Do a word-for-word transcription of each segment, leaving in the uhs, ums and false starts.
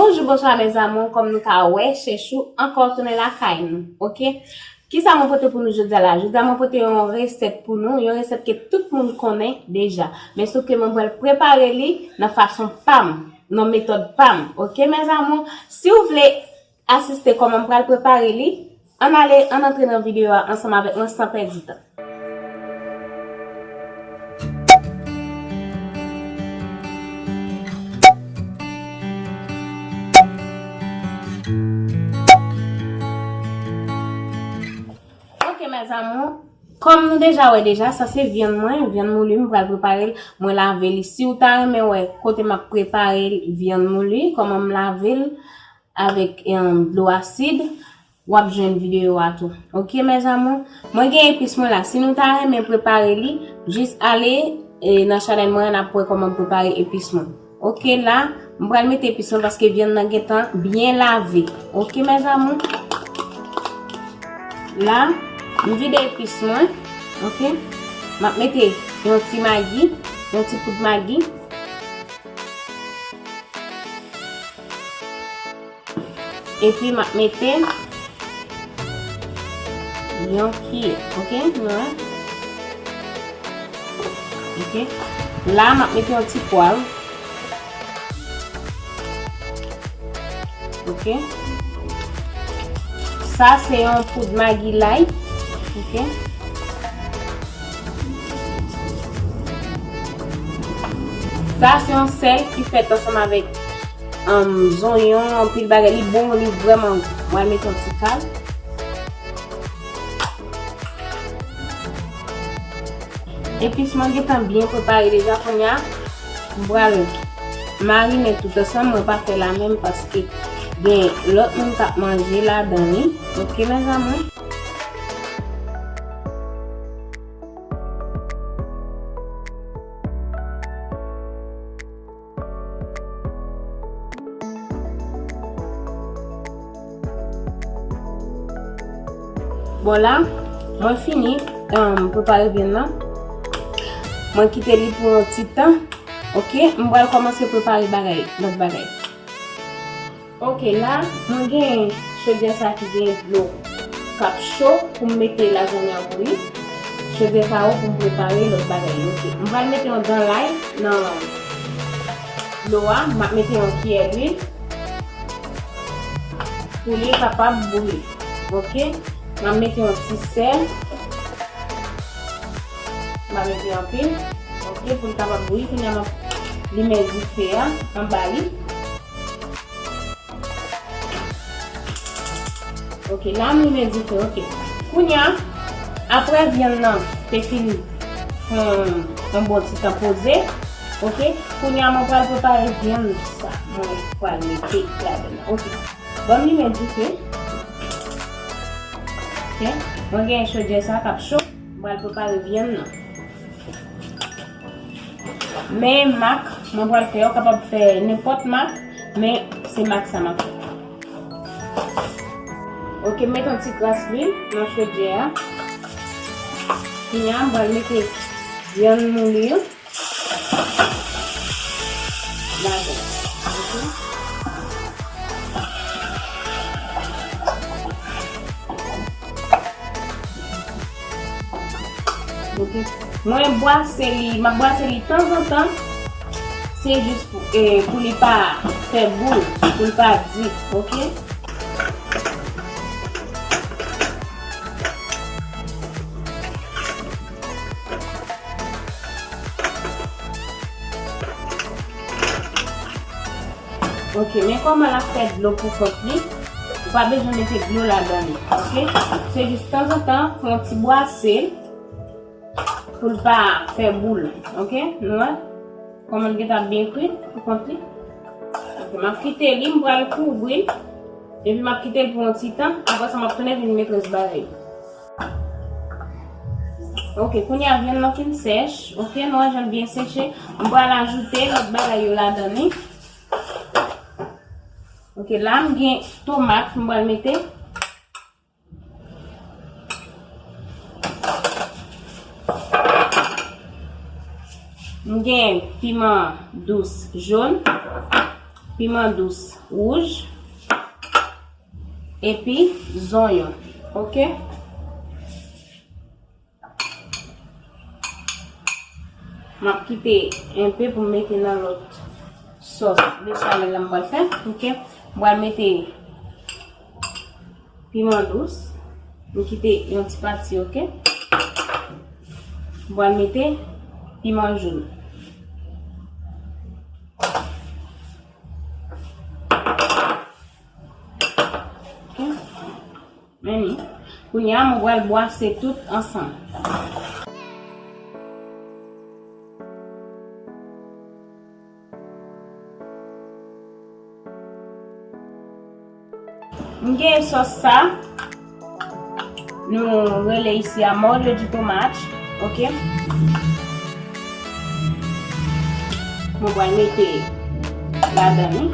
Bonjou, bonswa, mes amours. Kòm nou ka wè, Chechou ankò tounen lakay nou, oke? Kisa mwen pote pou nou jodi a la? Jodi a, mwen pote yon resèt pou nou, yon resèt ke tout moun konnen deja. Men sof ke mwen pral prepare li nan fason pa m, nan metòd pa m, oke, mes amours? Si w vle asiste kòman m pral prepare li, ann ale, ann antre nan videyo a ansanm avèk mwen san pèdi tan. Ok, mes amours. Kòm nou deja wè deja, sa se vyann mwen, vyann mouli m pral prepare l. Mwen lave li. Si w ta renmen wè kote m ap prepare vyann mouli, kòman m lave l avèk, em, dlo asid, w ap jwenn videyo a tou. Ok, mes amours? Mwen gen epis mwen la. Si nou ta renmen prepare li, jis ale, e, nan chanèl mwen an, n ap wè kòman m prepare epis mwen. Ok, la, m pral mete epis mwen paske vyann nan gentan byen lave. Ok, mes amours? La, m vide epis mwen. Ok? M ap mete yon ti magi, yon ti poud magi. Epi m ap mete yon kiyè, ok? Nou wè? Ok. La, m ap mete yon ti pwav. Ok. Sa, se yon poud magi lay. Ok. Sa, se yon sèl ki fèt ansanm avèk, um, zonyon, anpil bagay. Li bon, li vrèman bon. Mwen mete yon ti kal. Epis mwen gentan byen prepare deja. Kounye a, m pral marinen tout ansanm. Mwen pa fè la menm paske gen lòt moun k ap manje ladan li. Ok, mes amours? Bon, la, mwen fini, um, prepare vyann nan. Mwen kite li pou yon ti tan. Ok, m pral kòmanse prepare bagay, lòt bagay. Ok, la, mwen gen chodyè sa ki gen dlo k ap cho pou m mete lazany an bouyi. Chodyè sa yo pou m prepare lòt bagay yo. Ok, m pral mete yon dan lay nan dlo a. M ap mete yon kiyè lwil pou li kapab bouyi. Ok, m ap mete yon ti sèl. M ap mete anpil. Ok, pou l kapab bouyi. Kounye a, m ap limen dife a anba li. Ok, la m limen dife, ok. Kounye a, apre vyann nan te fin fè yon, yon bon ti tan poze, ok, kounye a mwen pral prepare vyann sa mwen pral mete ladan nan, ok. Ban m limen dife. Ok, mwen gen chodyè sa k ap cho, mwen pral prepare vyann nan. Men mak mwen pral fè, ou kapab fè nenpòt mak, men se mak sa m ap fè. Ok, m met yon ti kras lwil nan chodyè a. Kounye a, m pral mete vyann mouli an ladan. Ok. Ok. Mwen bwase li, m ap bwase li tanzantan. Se jis pou, eh, pou li pa fè boul, pou li pa di, ok? Ok, men kòman l ap fè dlo pou kont li. Ou pa bezwen mete dlo ladan li, ok? Se jis tanzantan, fè yon ti bwase l pou l pa fè boul, ok? Nou wè kòman l gentan byen kwi pou kont li. Ok, m ap kite li, m pral kouvri l, epi m ap kite l pou yon ti tan, apre sa m ap tounen vin met rès bagay yo. Ok, kounye a vyann nan fin sèch, ok, nou wè jan l byen seche, m pral ajoute lòt bagay yo ladan li. Ok, la m gen tomat m pral mete. M gen piman dous jòn. piman dous wouj, epi zonyon. Oke? M ap kite enpe pou m mete nan lòt sòs bechamel la m pral fè. Oke? M pral mete piman dous. M kite yon ti pati, oke? M pral mete piman joun. Oke? Men li. Kounye a, mwen pral bwase tout ansanm. M gen sòs sa, nou rele isi a mòlyo di tomate, oke? Mwen pral mete ladan li.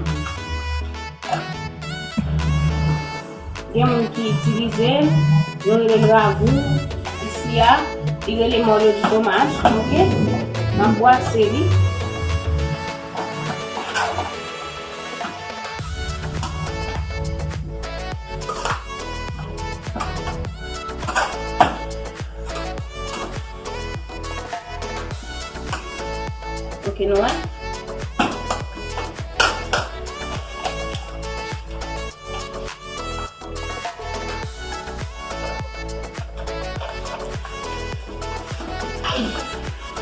Gen moun ki itilize l, yo rele l ragou isi a, li rele mòlyo di tomate, oke? M ap bwase li. Oke, nou wè?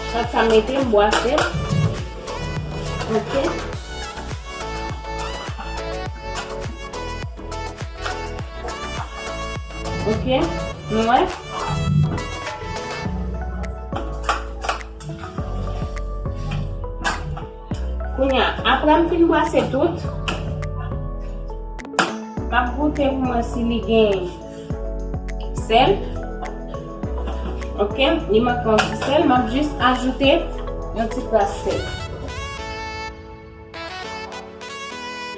Chak sa m mete, m bwase. Oke. Oke. Nou wè? Kounye a, apre m fin bwase tout, m ap goute pou mwen si li gen sèl. Oke, li manke yon ti sèl, m ap jis ajoute yon ti kras sèl.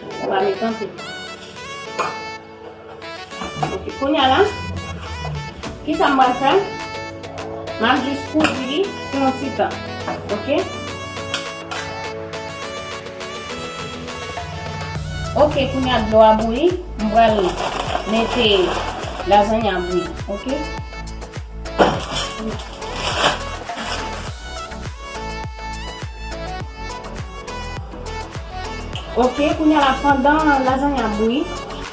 M pa met anpil. Ok, kounye a la, kisa m pral fè? M ap jis kouvri li pou yon ti tan. Ok? Ok, kounye a dlo a bouyi, m pral mete lazanya bouyi. Ok? Ok, kounye a la, pandan lazanya ap bouyi,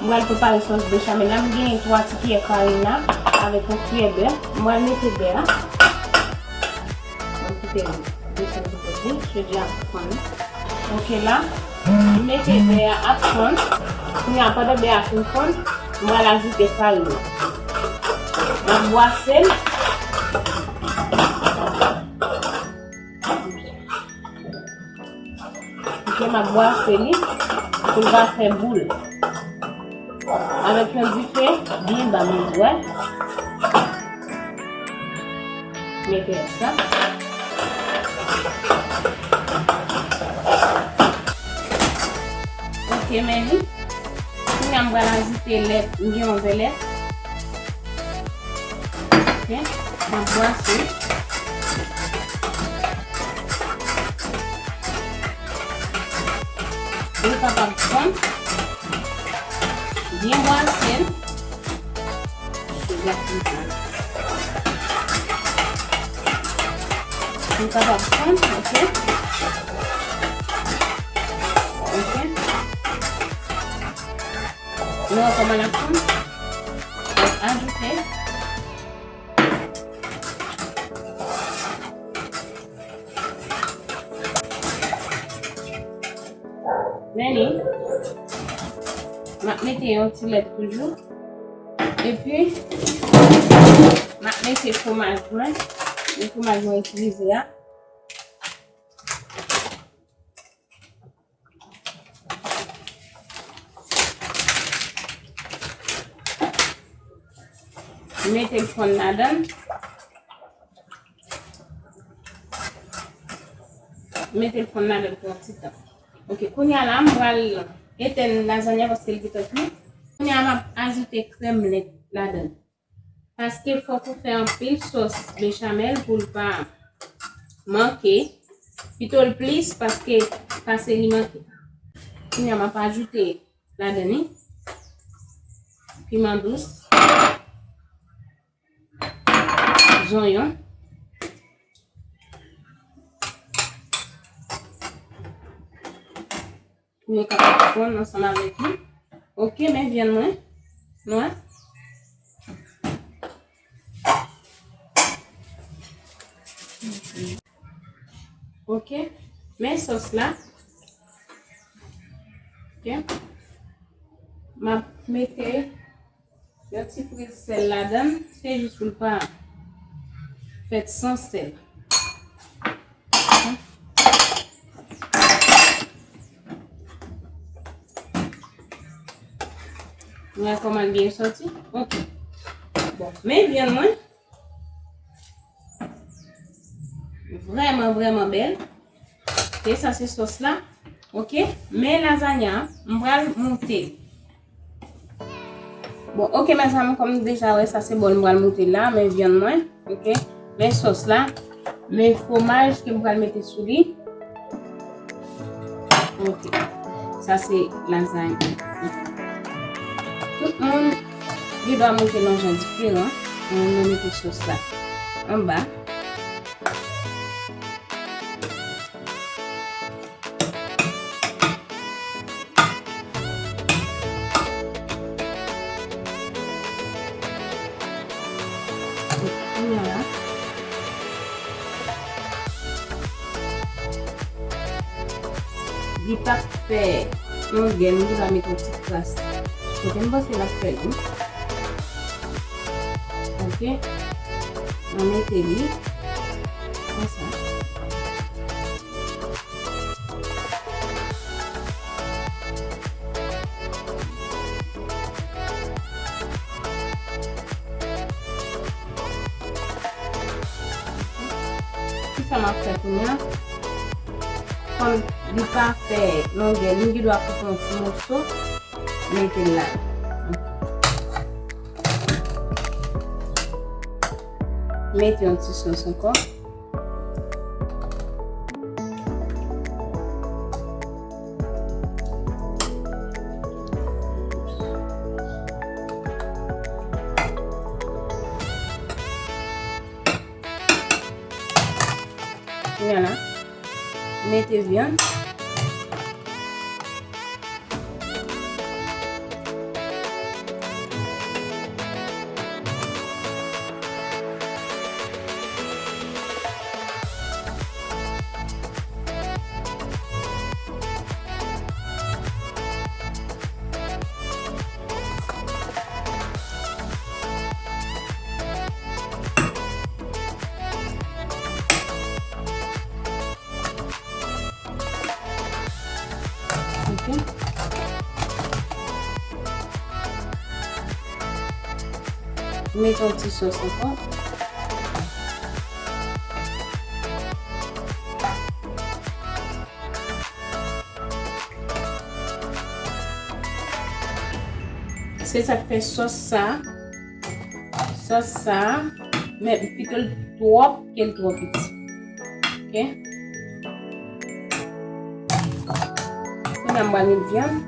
m pral prepare sòs bechamel la. M gen twa ti kiyè farina avèk yon kiyè bè. M pral mete bè a. Mwen kite l desann pou kòk li. Chodi a ap fann. Ok la, m mete bè a ap fann. Kounye a, pandan bè a fin fann, m pral ajoute farina. M ap bwase l. Ok, m ap bwase li pou l pa fè boul. Avèk yon dife byen ba, mwen dwe mete sa. Ok, men li. Kounye a m pral ajoute lèt, m gen yon vè lèt. Ok, m ap bwase. Li kapab fonn. Byen bwase l. Li kapab fonn, ok. Ok. Nou wè kòman l ap fonn. Ajoute. Men li, m ap mete yon ti lèt toujou. Epi, m ap mete fwomaj mwen. Men fwomaj mwen itilize a. Mete l fonn ladan l. Mete l fonn ladan l pou yon ti tan. Ok, kounye a la, m pral etèn lazanya paske l gentan kui. Kounye a, m ap ajoute krèm lèt ladan l. Paske fòk ou fè anpil sòs bechamel pou l pa manke. Pito l plis paske, pase li manke. Kounye a, m ap ajoute ladan li piman dous, zonyon, pou yo kapab fonn ansanm avèk li. Ok, men vyann mwen nwè. Ok, men sòs la. Ok, m ap mete yon ti priz sèl ladan l, se jis pou l pa fèt san sèl. Nou wè kòman l byen sòti? Ok. Bon, men vyann mwen. Vrèman, vrèman bèl. Ok, sa se sòs la. Ok, men lazanya, m pral moute. Bon, ok, mezanmi, kòm nou deja wè, sa se bòl m pral moute la, men vyann mwen, ok, men sòs la, men fwomaj ke m pral mete sou li. Ok, sa se lazanya. Tout moun gen dwa moute nan jan diferan, men nou mete sòs la anba. Kounye a la, li p ap fè longè, nou ta met yon ti kras. Kote m panse l ap fè l, wi. Ok. Mwen mete li konsa. Kisa m ap fè kounye a? Kòm li pa fè longè, li gen dwa koupe yon ti moso. Mete l la. Mete yon ti sòs ankò. Vwala. Mete vyann. Ok. Met yon ti sòs ankò. Se sa k fè sòs sa, sòs sa, men pito l twòp ke l twò piti. Ok? Kounye a m pral met vyann.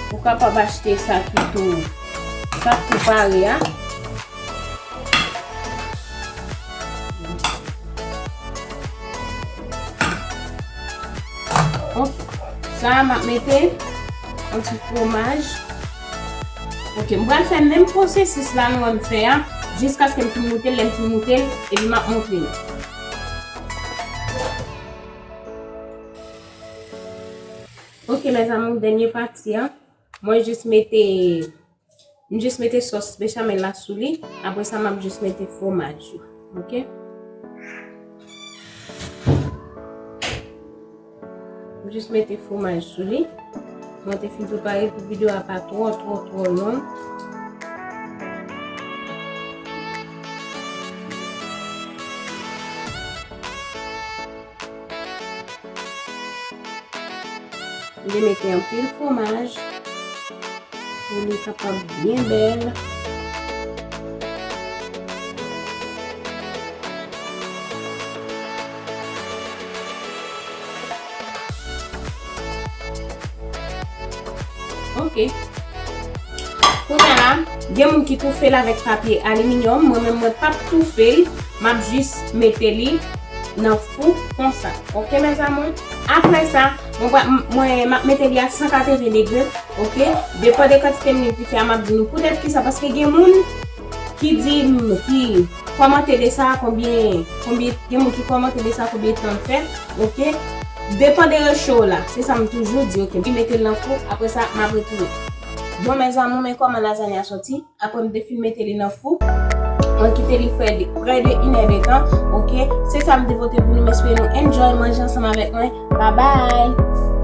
Ou kapab achte sa ki tou, sa k tou pare a. Hop. Sa a, m ap mete yon ti fwomaj. Ok, m pral fè menm pwosesis la nou wè m fè a, jiskaske m fin moute l, lè m fin moute l, epi m ap montre nou. Ok, mes amours, dènye pati a, mwen jis mete M jis mete sòs bechamel la sou li. Apre sa, m ap jis mete fwomaj yo. Ok? M jis mete fwomaj sou li. Mwen te fin prepare pou videyo a pa twò, twò, twò long. M te mete anpil fwomaj pou li kapab byen bèl. Ok. Kounye a la, gen moun ki toufe l avèk papye aliminyòm. Mwen menm, mwen p ap toufe l. M ap jis mete li nan fou konsa. Ok, mes amours? Apre sa, mwen, mwen, m ap mete li a san katreven degre. Ok? Depann de kantite minit li fè a, m ap di nou poutèt ki sa. Paske gen moun ki di m, ki kòmante de sa, konbyen, konbyen, gen moun ki kòmante de sa, konbyen tan l fè. Ok? Depann de recho la. Se sa m toujou di, ok? M mete l nan fou, apre sa, m ap retounen. Bon, mes amours, men kòman lazanya soti. Apre m te fin mete li nan fou, mwen kite li fè de, prè de inè de tan, ok? Se sa m te pote pou nou, m espere nou enjoy manje ansanm avèk mwen. Babay!